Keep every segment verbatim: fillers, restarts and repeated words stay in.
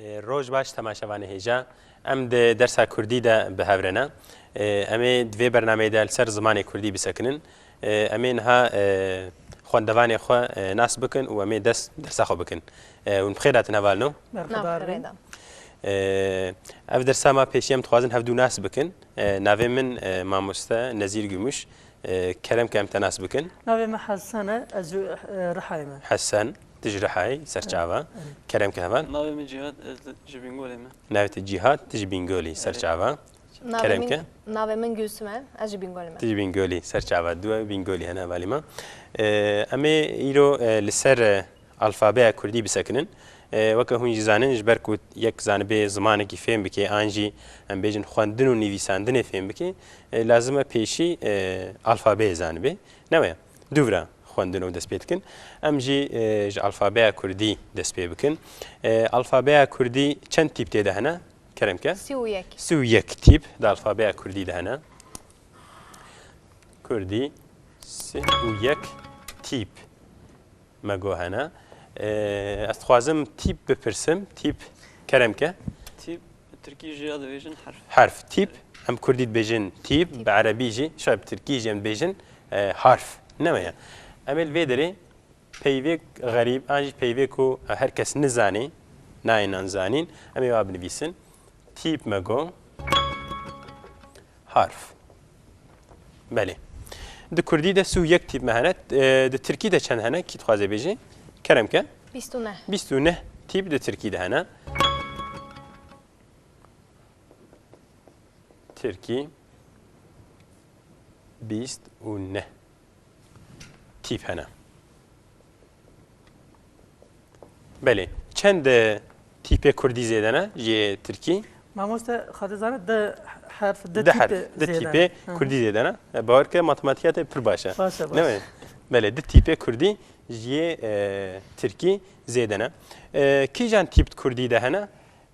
E, roj baş temaşevanê hêja. Em di dersa kurdî de bi hev re ne. E, em ê di vê bernameyê de li ser zimanê kurdî bisekinin. E, em ê niha, e, xwendevanê xwe, e, nas bikin û em ê dest dersa xwe bikin. E, hûn bi xêr hatin hevalino. Berxudar bin. Nav xêrê de. E, ev dersa me pêşî em dixwazin hevdû nas bikin. E, navê min, e, mamoste Nezîr Gümüş. E, kerem ke em te nas bikin. Navê min Hesen e, ez ji, e, Rihayê me. Hesen, tu ji Rihayê, serçava. Evet. Kerem ke heval. Navê min Cihat, ez ji Bîngolê me. Navê te Cihat, tu ji Bîngolî, serçava. Navê Kerem min, ke. Navê min Gülsüm e, ez ji Bîngolê me. Tu ji Bîngolî, serçava. Du Bîngolî hene hevalî me. E, em ê îro, e, li ser, e, alfabeya kurdî bisekinin. E, weke hûn jî zanin, ji ber ku yek zanibê zimanekî fêm bike, an jî em bêjin xwendin û nivîsandinê fêm bike, e, lazim e pêşî, e, alfabeyê zanibê. Ne weye? Dûvra xwendin û dest pê dikin. Em jî, e, ji alfabeya kurdî dest pê bikin. E, alfabeya kurdî çend tîp tê de hene? Kerem ke. Sî û yek. Sî û yek tîp di alfabeya kurdî de hene. Kurdî, sî û yek tîp me got hene. Ee, ez dixwazim tîp bipirsim. Tîp kerem ke. Tîp, tirkî jî ya dibêjin herf. Herf, tîp. Em kurdî dibêjin tîp, bi erebî jî, şaye bi tirkî jî em dibêjin, e, harf. Ne weye? Em ê li vê derê peyvê xerîb, an jî peyvê ku her kes nizanî, nayê nan zanîn, em ê wa binivîsin. Tîp me got. Harf. Belê. Di kurdî de sî û yek tîp me hene. E, di tirkî de çend hene? Kî dixwaze bêjî? Kerem ke. Bîst û neh. Bîst û neh tîp di tirkî de hene. Tirkî. Bîst û neh tîp hene. Belê. Çend, e, tîpê kurdî zêde ne ji yê tirkî? Mamoste, xwedê zane di herf, di Di herf, tîpê di zêde tîpê ne. Hı hı. Kurdî zêde ne. E, bawer ke matematîka te pir baş e. Baş e, baş. Ne mi? Belê, di tîpê kurdî ji yê, e, tirkî zêde ne. E, kîjan tîp di kurdî de hene?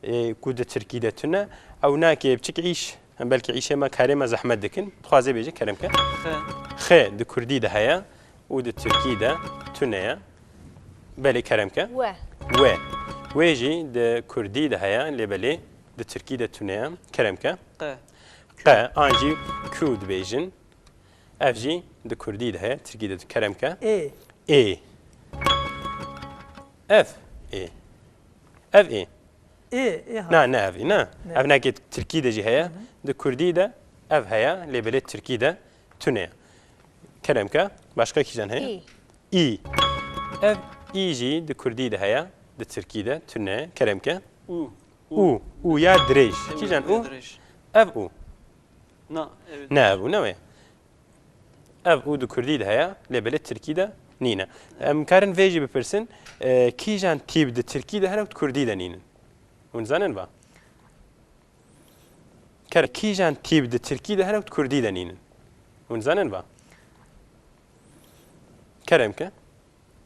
Ê, ku di tirkî de tune, ew nake biçik îş, em belkî îşê me karê me zehmet dikin. Dixwaze bêje kerem ke. Xe. Xe di kurdî de heye û di tirkî de tune ye. Belê kerem ke. We. We. We jî di kurdî de heye, lê belê di tirkî de tune ye. Kerem ke. Qe. Qe, an jî ku dibêjin. Ev jî di kurdî de heye, tirkî de kerem ke. Ê. Ê. Ev ê. Ev ê. Ê, ê ha. Na, ne ev ê, na. Ne. Ev nake tirkî de jî heye. Hı hı. Di kurdî de ev heye, lê belê tirkî de tune ye. Kerem ke, başka kîjan heye? Î. Î. Ev î jî di kurdî de heye, di tirkî de tune ye. Kerem ke. Û. Û. Û. Û ya dirêj. Ew Kîjan û ya û? Dirêj. Ev û. Na, ev ê Ne dirêj. Ev û, ne wê. Ev û di kurdî de heye, lê belê tirkî de nîne. Em karin vê jî bipirsin, e, kîjan tîp di tirkî de hene û di kurdî de nînin? Hûn zanin va? Kerem, kîjan tîp di tirkî de hene û di kurdî de nînin? Hûn zanin va? Kerem ke.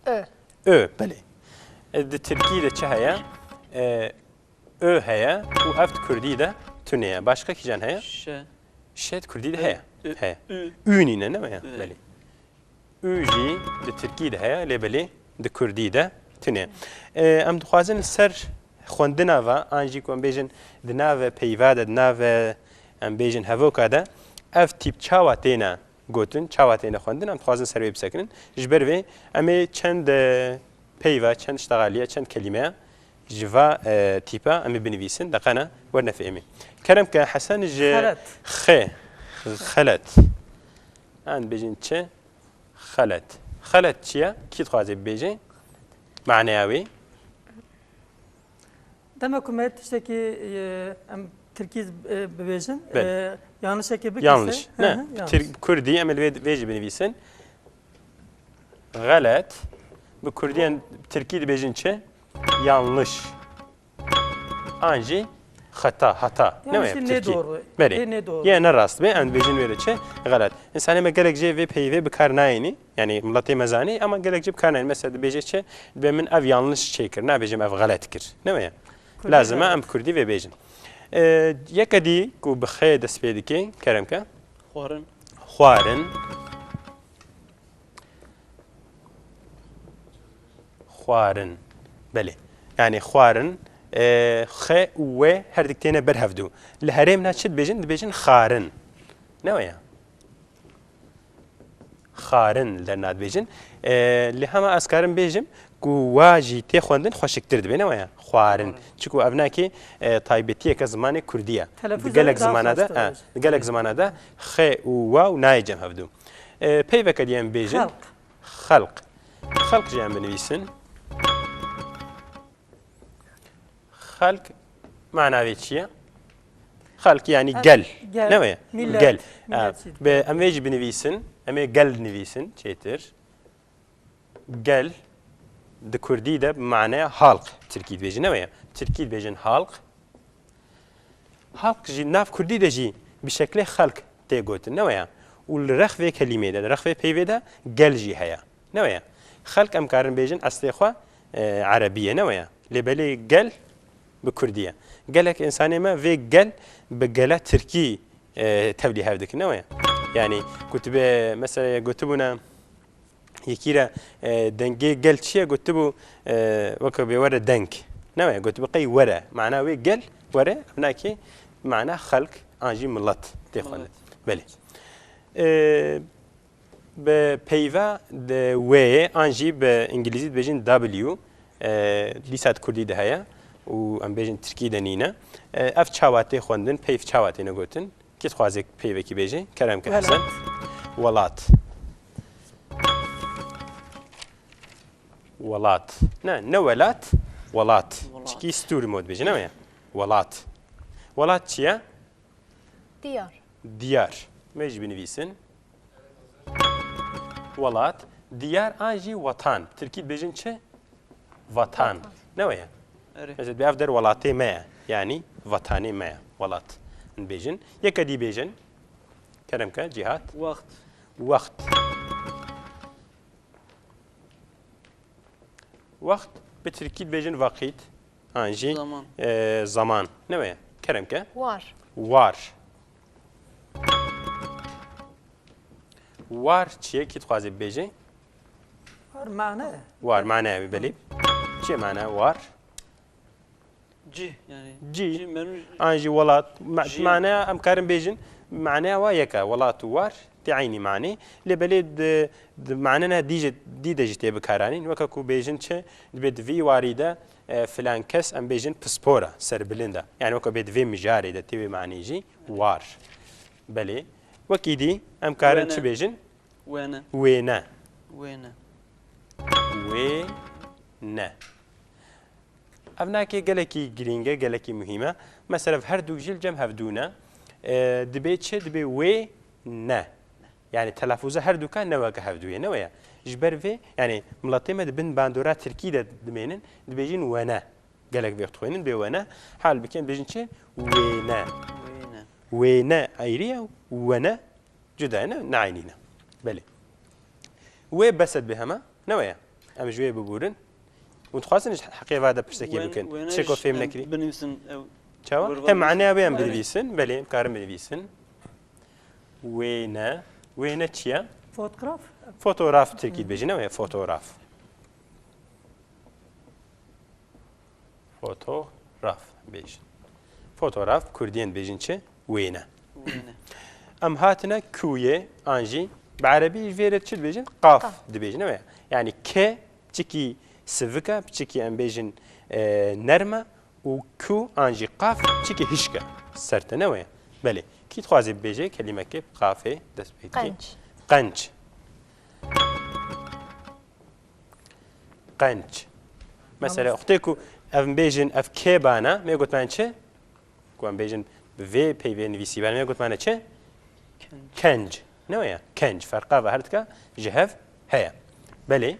Ö. Ö, belê. E, di tirkî de çi heye? E, Ö heye û ev di kurdî de tune ye. Başka kîjan heye? Şe. Şe di kurdî de Ö, heye. Ö, Heye. Ü. Ü nîne, ne weye? Ü. Belê. Ü jî di tirkî de heye, lê belê di kurdî de tune ye. E, em dixwazin li ser xwendina ve, an jî ku em bêjin di nave peyva de, di nave, em bêjin hevoka de, ev tîp çawa têne gotin, çawa têne xwendin, em dixwazin ser wê bisekinin. Ji ber vê em ê çend, e, peyva, çend ştexaliya, çend kelîmeya ji va, e, tîpa em ê binivîsin, deqena werne fêmî. Kerem ke Hesen ji Xelet. Xê, xelet. Em bêjin çi? Xelet. Xelet çi ye? Kî dixwaze bibêje? Maneya wê? Dema ku me tiştekî, e, em tirkî, e, bibêjin, Belê. E, yanlişekê bikise. Yanlış. Hı Ne, hı, yanlış. Tir-, kurdî em ê li vê, vê jî binivîsin. Xelet. Bi kurdî em tirkî dibêjin çi? Yanlış. An jî xeta, hata. Ne Yanlış wê değil, tirkî? Ne doğru. Belê. Değil, ne doğru. Yê ne rast be, em dibêjin wê de çi? Xelet. Însanê me gelek jê vê peyvê bi kar nayênî. Yani miletê me zanî, ama gelek jî bi kar nayên. Mesela dibêje çi? Dibê min ev yanlış çêkir, nabêjim ev xelet kir. Ne weye? Kurdî Lazim e xelet. Em bi kurdî vê bêjin. E, yeke dî ku bi xê dest pê dike, kerem ke. Xwarin. Xwarin. Xwarin. Belê. Yani xwarin, E, xe û we her dik têne ber hevdû. Li herêmna çi dibêjin? Dibêjin xarin. Ne weye? Xarin li derna dibêjin. E, lê hema ez karim bêjim ku wa jî tê xwendin xweşiktir dibe, ne weye? Xwarin. Xwarin. Çiku ev nakê, e, taybetiyeke zimanê kurdî ye. Di Telaffuza gelek daha zimana de, fazla ha, olacak. Di gelek zimana de xe û waw nayê cem hevdû. E, peyveke dî em bêjin. Xelq. Xelq. Xelq jî em binivîsin. Xelk mana wê çi ye? Xelk yanî Xelk, gel. Gel. Ne weye? Millet. Gel. Millet Ha, çi? Be, em vê jî binivîsin. Em ê gel nivîsin çêtir. Gel di kurdî de bi maneya halk tirkî dibêjin. Ne weye? Tirkî dibêjin halk. Halk jî nav kurdî de jî bi şeklê xelk tê gotin, ne weye? Û li rex vê kelîmê de, li rex vê peyvê de gel jî heye, ne weye? Xelk em karin bêjin eslê xwe, e, erebî ye, ne weye? Lê belê gel bi kurdî ye. Gelek însanê me vê gel bi gela tirkî, e, tevlî hev dikin, ne weye? Yanî ku tu bê, mesela gotibûna, Yekî re, e, dengê gel çi ye? Gotibû, e, weke bê were deng. Ne weye? Gotibû qey were. Mana wê gel, were, evnakê mana xelk an jî milet tê xwendin. Milet. Belê. E, bi peyva de wê an jî bi îngilîzî dibêjin W, e, dîsa di kurdî de heye û em bêjin tirkî de nîne. E, ev çawa tê xwendin, peyv çawa têne gotin? Kî dixwaze peyvekî bêje? Kerem ke Welat. Hesen. Welat. Welat. Ne, ne welat, welat. Welat. Çikî stûrî mod bêje, ne weye? Welat. Welat çi ye? Diyar. Diyar. Me jî binivîsin. Welat. Diyar an jî wetan. Tirkî dibêjin çi? Vatan. Vatan. Ne weye? Erê. Mesela, bi ev der welatê me ye. Yanî vatanê me ye. Welat. Bêjin. Yeke dî bêjin. Kerem ke, Cîhat. Wext. Wext. Wext bi tirkî dibêjin vakit. An jî, Zaman. e, zaman. Ne weye? Kerem ke. War. War. War çi ye? Kî dixwaze bibêje? War mane. War mane ye, belê. Çi ye mane war? Cih, yani. Cih. Cih, menu An jî welat. Ma-, Cih. Mane em karin bêjin. Mane wa yek e. Welat û war. Tê eynî manê. Lê belê di, di mane ne dî jî, dî de jî tê bikaranîn. Weke ku bêjin çi? Dibê di vî warî de, e, filan kes em bêjin pispor e, serbilind e. Yani weke bê di vê mijarê de tê wê manê jî war. Belê. Wekî dî em karin Wêne. Çi bêjin? Wêne. Wêne. Wêne. Wêne. Ev nakê gelekî girîng e, gelekî muhîm e. Mesela, ev her du jî li cem hevdû ne. E, dibê çi? Dibê wê ne. Yani telaffuza her duka ne weke hevdû ye, ne weye? Ji ber vê, yani miletê me di bin bandora tirkî de dimênin, dibêjin wene. Gelek vê dixwînin bê wene. Hal bikin, dibêjin çi? Wêne. Wêne. Wêne ayrî ye, wene Cuda ne, ne eynî ne. Belê. Wê bes e dibê hema, ne weye? Em ji wê bibûrin. Hûn dixwazin ji heqê va de pirsekê Wen-, bikin. wene Çêko ji fêm em nekirî. Binivîsin ew Çawa? wir Hem va maneya wê em binivîsin. Belê, em karin binivîsin. Wê ne. Wê ne çi ye? Fotograf. Fotograf tirkî dibêjin, ne weye? Fotograf. Fotograf bêjin. Fotograf, kurdiyên bêjin çi? Wêne. Wêne. Em hatine kûyê, an jî bi erebî ji vê re çi dibêjin? Qaf Qaf. Dibêjin, ne weye? Yani ke, piçikî sivik e, piçikî em bêjin, e, nerm e û kû an jî qaf piçikî hişk e. Sert e, ne weye? Belê. Kî dixwaze bibêje kelîmekê bi qafê dest pê dike? Qenc. Qenc. Qenc. Mesela, Mamoste. Wextê ku ev bêjin, ev kêban e, me gotmane çi? Ku em bêjin, bi vê peyvê nivîsî bane, me gotmane çi? Kenc. Kenc. Ne weye? Kenc. Ferqa ve her dika ji hev heye. Belê.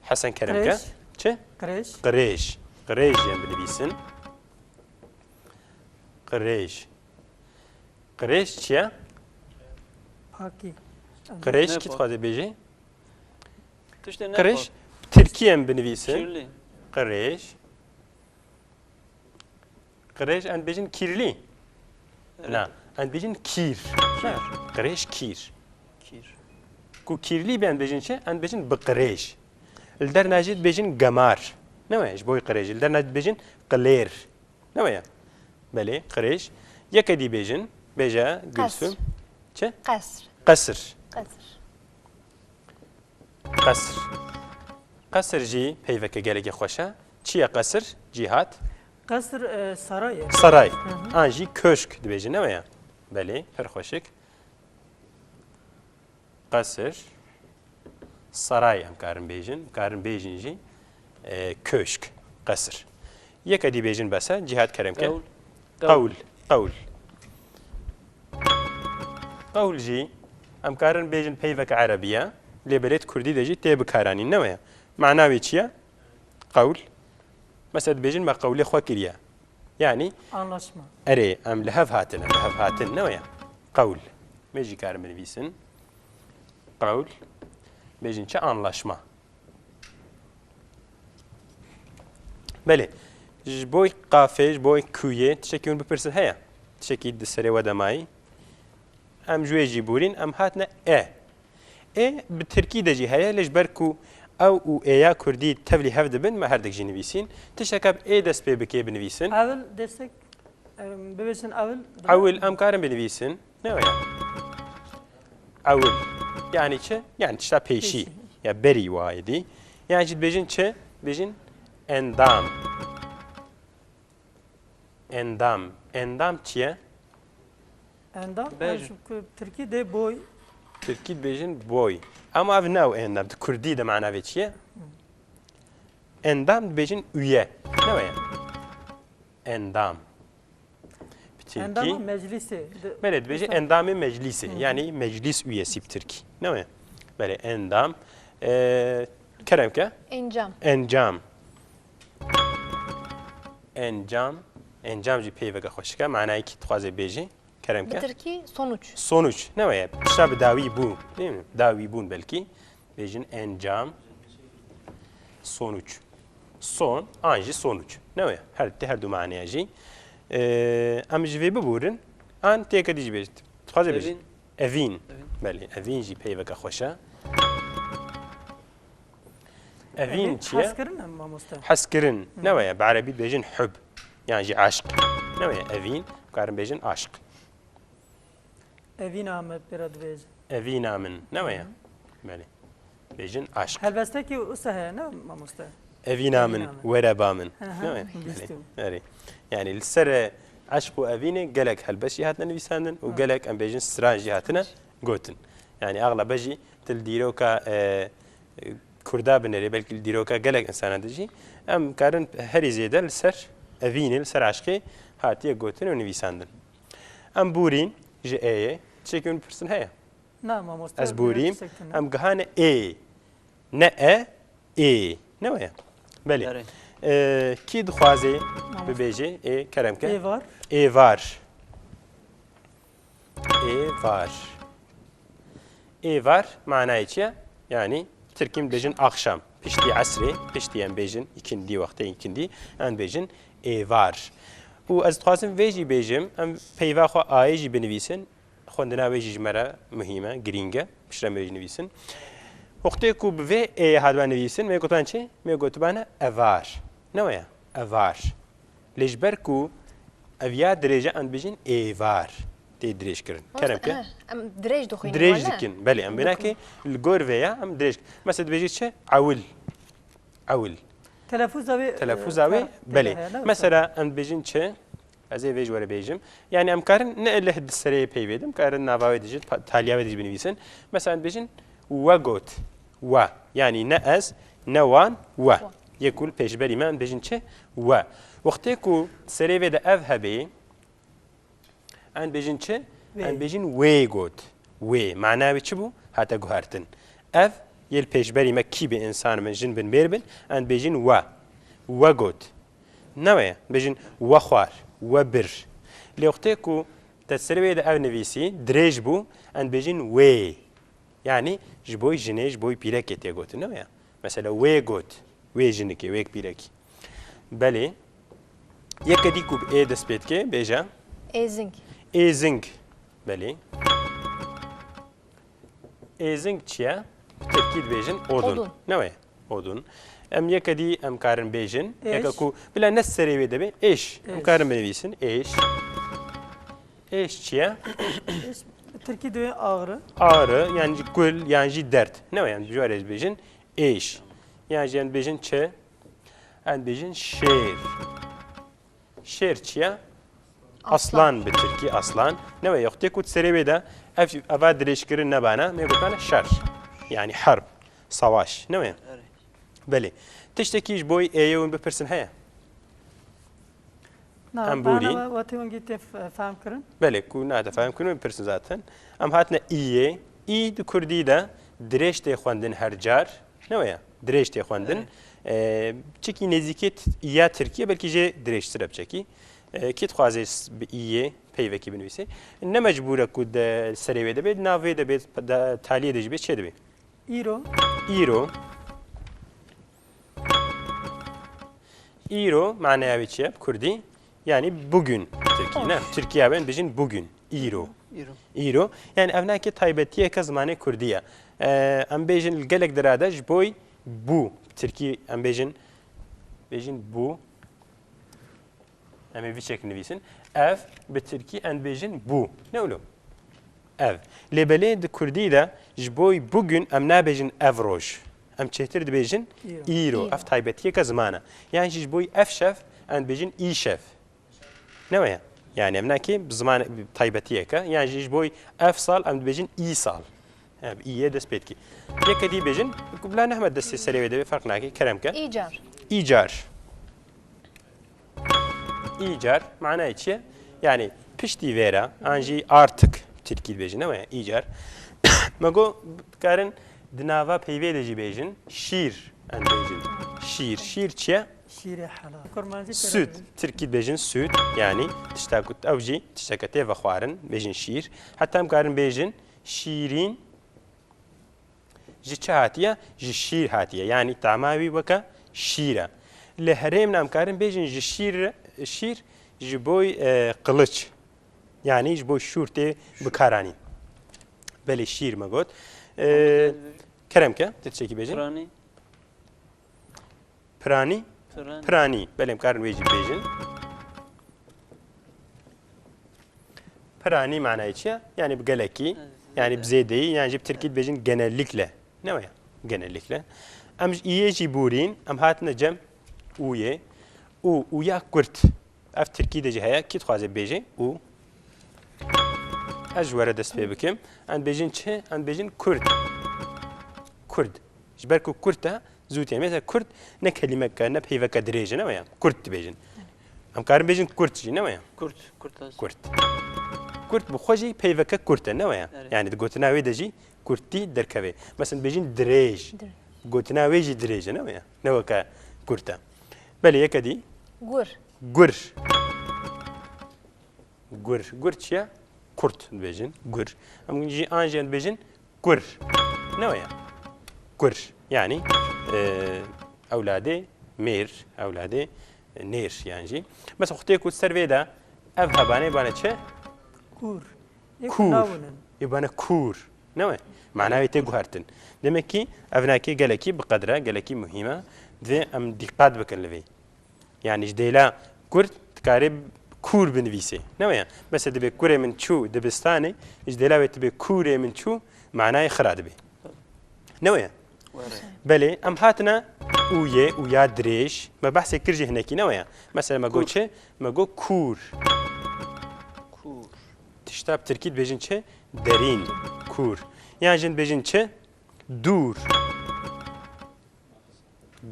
Hesen kerem ke. Qirêj. Çi? Qirêj. Qirêj. Qirêj em binivîsin. Qirêj. Qirêj çi ye? Pakî. Qirêj Ne kî pa- dixwaze bêjî? Tiştê ne Qirêj, pa- tirkî em binivîsin. Kirli. Qirêj. Qirêj em dibêjin kirli. Evet. Na, em dibêjin kîr. Kîr. Na, qirêj kîr. Kîr. Ku kirli be em dibêjin çi? Em dibêjin bi qirêj. Li derna jî dibêjin gemar. Ne weye? Ji bo qirêj. Li derna dibêjin qilêr. Ne weye? Belê, qirêj. Yeke dî bêjin, bêje Gulsum. Qesr. Çi? Qesr. Qesir. Qesr. Qesir. Qesir jî peyveke gelekî xweş e. Çi ye qesir? Cîhat. Qesr, e, saray e. Saray. Hı hı. An jî köşk dibêjin, ne weye? Belê, pir xweşik. Qesir, saray em karin bêjin, karin bêjin jî, e, köşk, qesir. Yeke dî bêjin bes e, Cîhat, kerem ke. Qewl. Qewl. Qewl, qewl. Qewl jî em karin bêjin peyveke erebî ye, lê belê di kurdî de jî tê bikaranîn, ne weye? Mana wê çi ye? Qewl. Mesela dibêjin me qewlê xwe kiriye. Yanî Anlaşma. Erê, em li hev hatin, em li hev hatin, ne weye? Qewl. Me jî karin binivîsin. Qewl. Bêjin çi? Anlaşma. Belê. Ji bo qafê, ji bo kuyê, tiştekî hûn bipirsin heye? Tiştekî di serê we de mayî? Em ji wê jî bûrîn, em hatine e. Ê bi tirkî de jî heye, lê ji ber ku ew û êya kurdî tevlî hev dibin, me herdik jî nivîsîn. Tişteke bi ê dest pê bike binivîsin. Ewil destek, em, bibêjin ewil. Ewil em karin binivîsin. Ne weye? Ewil. Yanî çi? Yanî tişta pêşî. Pêşî. Ya berî wayê dî. Yan jî dibêjin çi? Dibêjin endam. Endam. Endam çi ye? Endam, Bêjin. Ji ku-, tirkî de boy. Tirkî dibêjin boy. Ama ev ne ew endam. Di kurdî de mana vê çi ye? Endam dibêjin üye. Ne weye? Endam. Bi tirkî. Endama meclisê. Belê, dibêje endamê meclisê. Hı hı. Yanî meclis üyesi bi tirkî. Ne weye? Belê, endam. Ee, kerem ke? Encam. Encam. Encam. Encam jî peyveke xweşik e. Manayekî dixwaze bêjî. Kerem ke. Bi tirkî sonuç. Sonuç. Ne weye? Tişta bi dawî bû. Değil mi? Dawî bûn belkî. Bêjin encam. Sonuç. Son, an jî sonuç. Ne weye? Her, tê her du maneya jî. Ee, em ji vê biborin. An têke dî jî bêjit. Dixwaze bêjit. Evîn. Evîn. Evîn. Belê, evîn jî peyveke xweş e. Evîn çi ye? Hezkirin em, mamoste. Hezkirin. Hı. Ne weye? Bi erebî dibêjin hub. Yan jî eşq. Ne weye? Evîn. Karin bêjin aşk. Evîna me pê re dibêjin. Evîna min. Ne weye? Hı. Belê. Bêjin aşk. Helbestekî wisa heye, ne mamoste? Evîna min, Evîna min. Were ba min. Hı hı. Ne weye? Bîst û. Belê. Erê. Yanî li ser, e, eşq û evînê gelek helbest jî hatine nivîsandin û Hı. gelek em bêjin stran jî hatine gotin. Yanî axlebe jî tu li dîroka, e, e, Kurda binêrî, belkî li dîroka gelek insana de jî, em karin herî zêde li ser evînê, li ser eşqê hatiye gotin û nivîsandin. Em bûrîn ji êyê, tiştekî hûn pirsin heye? Na, mamoste, Ez bûrîm, tiştek tune. Em gihane ê. Ne e, ê. Ne weye? Belê. Erê. E, kî dixwaze Mamoste. Bibêje ê, kerem ke? Êvar. Êvar. Êvar. Êvar manayê çi ye? Yanî tirkî em dibêjin akşam. Piştî esrê, piştî em bêjin îkindî, wextê îkindî, em dibêjin êvar. Û ez dixwazim vê jî bêjim, em peyva xwe ayê jî binivîsin. Xwendina wê jî ji me re muhîm e, girîng e. Piştre em vê jî nivîsin. Wextê ku bi vê êyê hatibane nivîsin, me gotiban çi? Me gotibane evar. Ne weye? Evar. Lê ji ber ku ev ya dirêj e, em dibêjin êvar. Tê dirêj kirin. Mamoste, Kerem ke? He, em dirêj dixwînin, Dirêj wele? dikin. Belê, em Dixwînin. binakê li gor vê ya, em dirêj. Mesela dibêjî çi? Ewil. Ewil. Telaffuza wê, Telaffuza e, wê, fer-, belê. heye, ne? Mesela em dibêjin çi? Ez ê vê ji we re bêjim. Yanî em karin ne leh di serê peyvê de, em karin nava wê dijî, pa-, taliya wê dijî binivîsin. Mesela em dibêjin we got. We. Yanî ne ez, ne wan, we. We. Yê ku li pêşberî me, em dibêjin çi? We. Wextê ku serê vê de ev hebê, em dibêjin çi? Wê. Em dibêjin wê got. Wê. Mana wê çi bû? Hate guhertin. Ev, yê li pêşberî me kî bi însan bin, jin bin, mêr bin, em dibêjin we. We got. Ne weye? Dibêjin we xwar, we bir. Lê wextê ku te serê wê de ev nivîsî, dirêj bû, em dibêjin wê. Yanî ji bo jinê, ji bo pîrekê tê gotin, ne weye? Mesela wê got, wê jinikê, wê pîrekî. Belê. Yeke dî ku bi ê dest pê dike, bêje. Êzing. Êzing. Belê. Êzing çi ye? Bi tirkî dibêjin odun. Odun. Ne weye? Odun. Em yeke dî em karin bêjin. Êş. Yeke ku bila ne serê wê de be. Êş. Em Êş. karin binivîsin. Êş. Êş çi ye? Êş, tirkî dibê ağrı. Ağrı, yan jî kul, yan jî dert. Ne we yan? Ji we re bêjin êş. Yan jî em bêjin çi? Em bêjin şêr. Şêr çi ye? Aslan. Aslan bi tirkî, aslan. Ne we, yoxtê ku serê wê de ev, eva dirêjkirin nebana, me gotana şer. Yani harp, savaş. Ne we? Evet. Belê. Tiştekî ji bo êyê hûn bipirsin heye? Na, Em bana borî. we-, wetê hûn gîtê f-, fehm kirin? Belê, ku nate fehm kirin, bipirsin zaten. Em hatine îyê. Î di kurdî de dirêj tê xwendin her car. Ne we ya? Dirêj tê xwendin. Evet. Ee, çikî nêzîkê t-, ya tirkî ye, belkî jê dirêjtir e biçekî. Ee, kê dixwaze s-, bi îyê peyvekî binivîse. Ne mecbûr e ku de serê wê de bê, di nav wê de bê, da-, taliyê de jî bê, çê de bê. Îro. Îro. Îro manaya wê çi ye bi kurdî? Yani bugün tirkî, ne? Tirkî ya bên bijin bugün. Îro. Îro. Îro. Yani ev nake taybetiyeke zimanê kurdî ye. Ee, em bêjin li gelek dira de ji boy bû. Tirkî em bêjin, bêjin bû. Em ê vî çek nivîsin. Ev bi tirkî em dibêjin bû. Ne wilo? Ev. Lê belê di kurdî de ji boy bugün em nabêjin ev roj. Em çêtir dibêjin Îro. îro. Îro. Ev taybetiyeke ziman e. Yan jî ji boy ev şev em dibêjin îşev. Ne we ya? Yani em nakê bi ziman, bi taybetiyeke. Yan jî ji boy ev sal em dibêjin î sal. He, bi î yê dest pê dikî. Yeke dî bêjin, bila nehme destê serê wê de bê, ferq nake, kerem ke. Îcar. Îcar. Îcar, manayê çi ye? Yani piştî vêra, an jî artık tirkî dibêjin, ne we ya? Îcar. Me got, dikarin di nava peyvê de jî bêjin, şîr, em bêjin. Şîr, şîr çi ye? Şîrê helal. Kurmancî Süt, pêre tirkî dibêjin süt, yani tişta ku ew jî tişteke tê vexwarin, bêjin şîr. Heta em karin bêjin şîrîn, ji çi hatiye? Ji şîr hatiye. Yani tama wî weke şîr e. Li herêmna em karin bêjin ji şîr, şîr ji boy, e, qiliç. Yani ji boy şûr tê bikaranîn. Belê şîr me got. E, kerem ke, tu tiştekî bêjin. Piranî. Piranî? Piranî. Piranî. Belê em karin wê jî bêjin. Piranî manayê çi ye? Yani bi gelekî, Evet, yani bi zêde. zêdeyî, yani jî bi tirkî dibêjin genellikle. Ne we ya? Genellikle. Em ji îyê jî borîn, em hatine cem ûyê. Û, ûya kurt. Ev tirkî de jî heye. Kî dixwaze bêje û? Ez ji we re dest pê bikim. Em dibêjin çi? Em dibêjin kurd. Kurd. Ji ber ku kurt e, zû tê. Mesela kurt ne kelîmeke, ne peyveke dirêj e, ne we ya? Kurt dibêjin. Em karin bêjin kurt jî, ne we ya? Kurt, kurt az. Kurt. Kurt bi xwe jî peyveke kurt e, ne we ya? Evet. Yani di gotina wê de jî kurtî derkeve. Mesela dibêjin dirêj. Dirêj. Gotina wê jî dirêj e, ne we ya? Ne weke kurt e. Belê yeke dî. Gur. Gur. Gur. Gur çi ye? Kurt dibêjin. Gur. Em jî an jî dibêjin kur. Ne we ya? Kur. Yani, e, ewladê mêr, ewladê nêr yan jî. Mesela xwe tê ku ser vê de ev hebanê bane çi? Kûr. Ê ku Kûr. Nabûnin. Ê bane kûr. Ne we? Mana wê tê guhertin. Demek ki ev nakê gelekî bi qedre, gelekî muhîm e. Divê em dîqat bikin li vê. Yani ji dêla kurt dikarê kûr binivîsê. Ne weye? Mesela dibê kurê min çû dibistanê, ji dêla wê dibê kûrê min çû, manayê xira dibê. Ne weye? Were. Belê, em hatine û yê û ya dirêj. Me behsê kir jî hinekî ne weye? Mesela me got Kûr. Çi? Me got kûr. Kûr. Tişta bi tirkî dibêjin çi? Derîn. Kûr. Yan jî dibêjin çi? Dûr.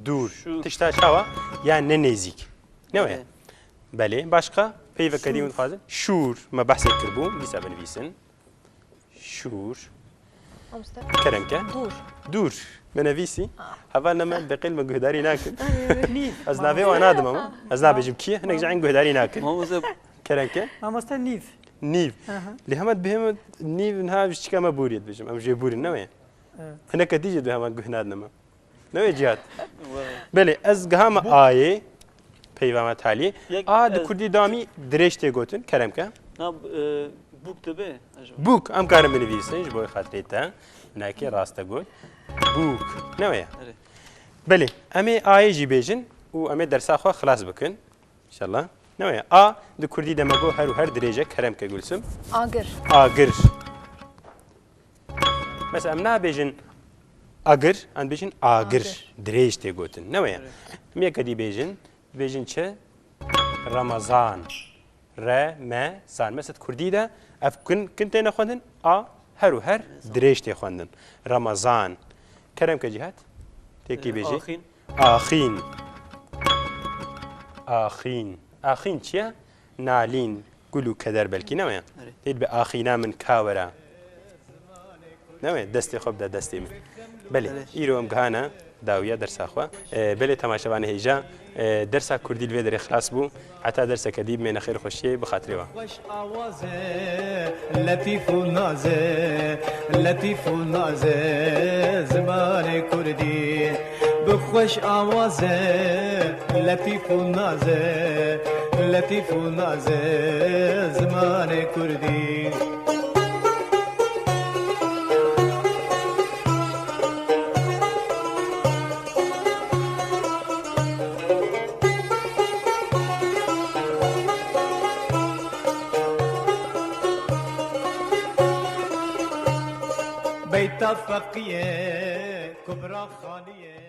Dûr. Şûr. Tişta çawa? Ya ne nêzîk. Ne weye? Evet. Belê. Başka? Peyveke dî Şûr. Min dixwazin. Şûr. Me behsê kiribû. Dîsa binivîsin. Şûr. Mamoste. Kerem ke. Dûr. Dûr. Binivîsî. Ah. Heval ne me beqîl me guhdarî nakin. Nîv. Ez navê wan nadim ama. Ez nabêjim kî ye. Hinek ji en guhdarî nakin. Mamoste. Kerem ke. Mamoste nîv. Nîv. Aha. Lê hema dibêjim nîv niha ji çika me borî dibêjim. Em jê borîn ne weye? Evet. Hineke dî jî dibê hema guh nadine me. Ne wê Cihat? Belê, ez gihame ayê, peyva me taliyê. Yek A di ez kurdî damî dirêj tê gotin, kerem ke. Na, e, bûk dibe, acaba? Bûk, em karin binivîsin, ji bo xatirê te. Nakê rast e got. Bûk, ne weye? Erê. Belê, em ê Ayê jî bêjin û em ê dersa xwe xilas bikin. Înşallah. Ne weye? A, di kurdî de me got her û her dirêj e, kerem ke Gulsum. Agir. Agir. Mesela em nabêjin agir, em dibêjin agir. Agir. Dirêj tê gotin. Ne weye? Em yeke dî bêjin, dibêjin çi? Ramazan. Re, me, zan. Mesela kurdî de ev kin, kin têne xwendin, a, her û her dirêj tê xwendin. Ramazan. Kerem ke Cîhat. Têkî bêjî. Axîn. Axîn. Axîn. Axîn çi ye? Nalîn, gul û keder belkî ne weye? Erê. Tê dibe axîna min ka were. Ne weye? Destê xwe bide destê min. Belê, Erê. Îro em gihane dawiya dersa xwe. E, belê temaşevanê hêja, e, dersa kurdî li vê derê xilas bû. Heta derseke dî bimêne xêr û xweşiyê, bi xatirê we. Xweş awaze, letîf û naze, letîf û naze, zimanê kurdî. Bi xweş awaze, letîf û naze, letîf û naze, zimanê kurdî. Beyta Feqiyê, Kubra Xaniyê.